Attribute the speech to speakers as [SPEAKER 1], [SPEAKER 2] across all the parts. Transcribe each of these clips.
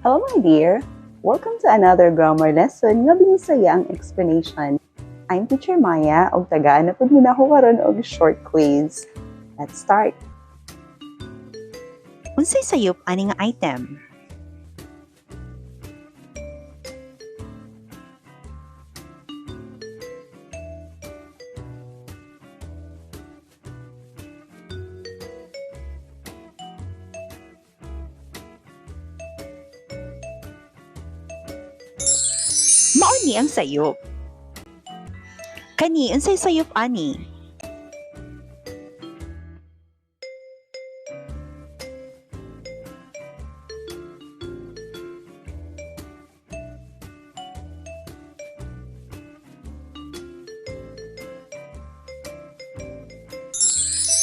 [SPEAKER 1] Hello, my dear! Welcome to another grammar lesson nga binisaya ang explanation. I'm Teacher Maya ug tagaan na pud mo nako karon og short quiz. Let's start.
[SPEAKER 2] Unsay sayop ani nga item? Mao ni ang sayop. Kani unsay sayop ani?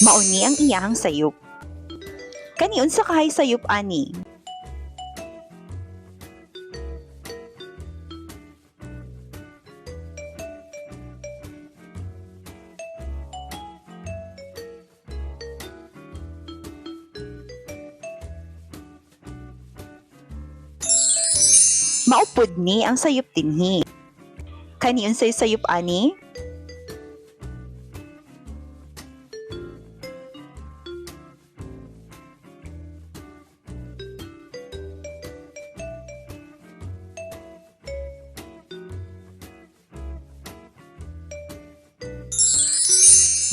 [SPEAKER 2] Mao ni ang iyahang sayop. Kani unsa kahay sayop ani? Mao pud ni ang sayop dinhi. Kani unsay sayop ani?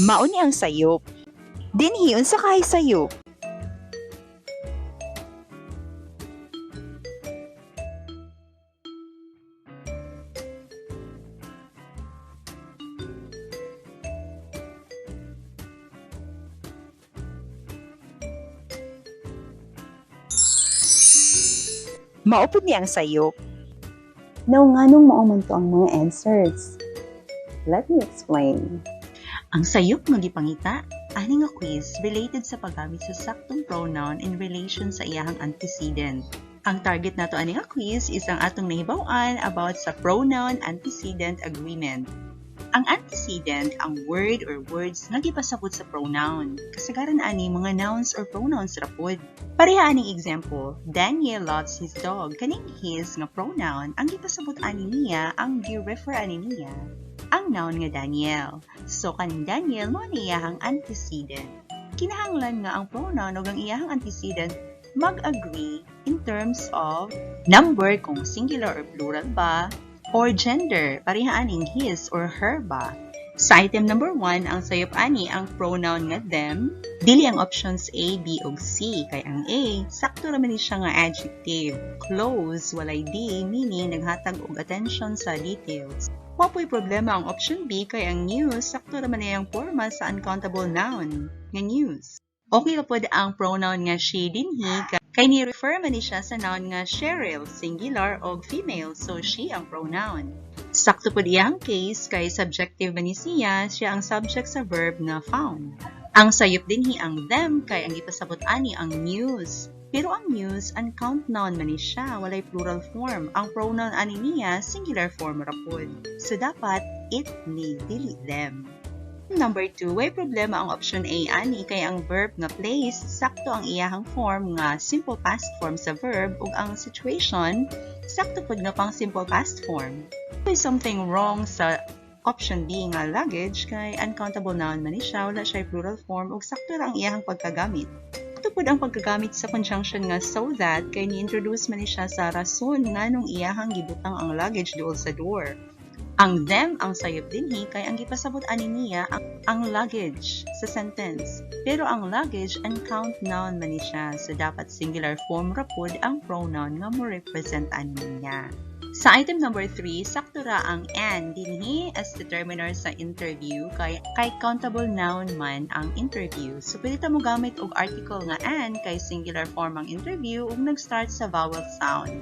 [SPEAKER 2] Mao ni ang sayop. Dinhi unsa kahay sayop? Mao pud ni ang sayop.
[SPEAKER 1] Now, nganong mao man to ang mga answers? Let me explain.
[SPEAKER 3] Ang sayop nga gipangita ani nga quiz related sa paggamit sa saktong pronoun in relation sa iyahang antecedent. Ang target nato ani nga quiz is ang atong nahibaw-an about sa pronoun antecedent agreement. Ang antecedent ang word or words nga gipasabot sa pronoun. Kasagaran ani mga nouns or pronouns ra pod. Pareha aning example, Daniel loves his dog. Kaning his nga pronoun ang gipasabot ani niya, ang gi-refer ani niya ang noun nga Daniel. So kaning Daniel mao ni iyahang antecedent. Kinahanglan nga ang pronoun ug ang iyahang antecedent mag-agree in terms of number kung singular or plural ba, or gender, pareha aning his or her ba. Sa item number 1, ang sayop ani ang pronoun nga them, dili ang options A, B ug C kay ang A sakto ra man ni siya nga adjective. Close walay D meaning naghatag og attention sa details. Wa po'y problema ang option B kay ang news sakto ra man iyang forma sa uncountable noun nga news. Okay ra pod ang pronoun nga she dinhi kay ni-refer man ni siya sa noun nga Cheryl, singular og female, so she ang pronoun. Sakto pod iyang case kay subjective man ni siya, siya ang subject sa verb nga found. Ang sayop dinhi ang them kay ang gipasabot ani ang news. Pero ang news, uncount noun man ni siya, walay plural form. Ang pronoun ani niya, singular form ra pod. So dapat it ni, dili them. Number 2, way problema ang option A ani kay ang verb nga place sakto ang iyahang form nga simple past form sa verb ug ang situation sakto pod nga pang simple past form. May something wrong sa option B nga luggage kay uncountable noun man ni siya, wala siya plural form ug sakto ra ang iyahang pagkagamit. Sakto pod ang pagkagamit sa conjunction nga so that kay ni-introduce man ni siya sa rason nganong iyahang gibutang ang luggage duol sa door. Ang them ang sayop dinhi kay ang gipasabot ani niya ang luggage sa sentence. Pero ang luggage uncount noun man ni siya, so dapat singular form ra pod ang pronoun nga mo represent ani niya. Sa item number 3, sakto ra ang an dinhi as determiner sa interview kay countable noun man ang interview. So pwede ta mo gamit og article nga an kay singular form ang interview ug nag-start sa vowel sound.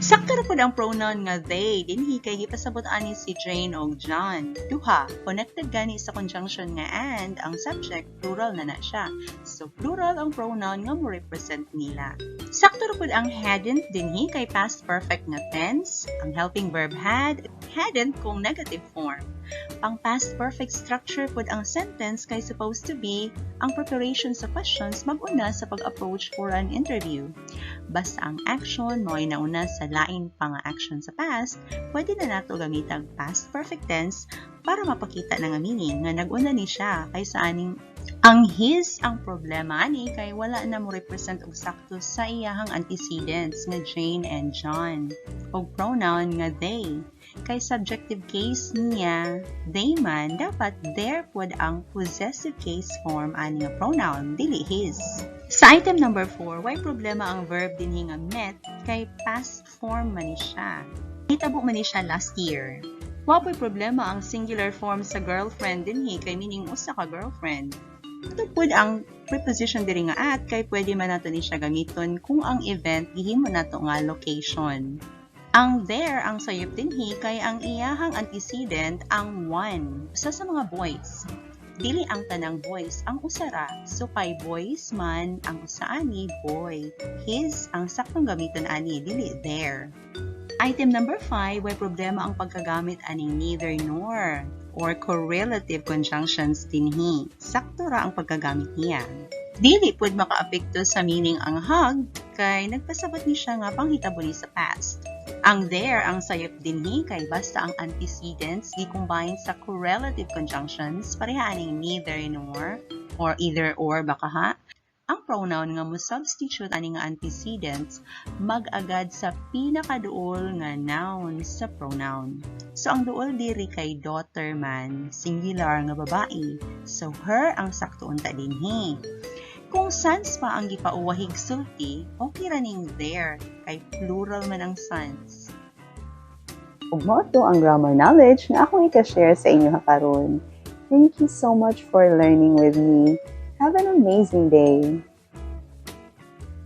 [SPEAKER 3] Sakto ra pod ang pronoun nga they dinhi kay gipasabot ani si Jane og John. Duha, connected gani sa conjunction nga and ang subject plural na na siya. So plural ang pronoun nga mo represent nila. Sakto ra pod ang hadn't dinhi kay past perfect nga tense, ang helping verb had, hadn't kung negative form. Pang past perfect structure pud ang sentence kay supposed to be ang preparation sa questions mag-una sa pag-approach for an interview. Basta ang action mao'y nauna sa lain pa nga action sa past, pwede na nato gamitag past perfect tense para mapakita na nga meaning nga nag-una ni siya kaysa aning. Ang his ang problema ani kay wala na mo represent og sakto sa iyahang antecedents nga Jane and John og pronoun nga they. Kay subjective case niya they man, dapat their pod ang possessive case form ani nga pronoun, dili his. Sa item number 4, way problema ang verb dinhi nga met kay past form man ni siya. Hitabo man ni siya last year. Wa po'y problema ang singular form sa girlfriend dinhi kay meaning usa ka girlfriend. Ito pud ang preposition diri nga at kay pwede man nato ni siya gamiton kung ang event gihimo nato nga location. Ang their ang sayop dinhi kay ang iyahang antecedent ang one. Usa sa mga boys. Dili ang tanang boys, ang usa ra. So kay boys man ang usa ani, boy. His ang saktong gamiton ani, dili their. Item number 5, way problema ang pagkagamit aning neither nor or correlative conjunctions dinhi. Sakto ra ang pagkagamit niya. Dili pud makaapekto sa meaning ang hug kay nagpasabot ni siya nga panghitabo ni sa past. Ang their ang sayop dinhi kay basta ang antecedents gi-combine sa correlative conjunctions pareha aning neither nor or either or baka ha. Ang pronoun nga mo substitute ani nga antecedents mag-agad sa pinakaduol nga noun sa pronoun. So ang duol diri kay daughter man, singular nga babae. So her ang sakto unta dinhi. Kung sons pa ang gipauwahig sulti, okay ra ning their kay plural man ang sons.
[SPEAKER 1] Ug mao to ang grammar knowledge nga akong ika-share sa inyo karon. Thank you so much for learning with me. Have an amazing day.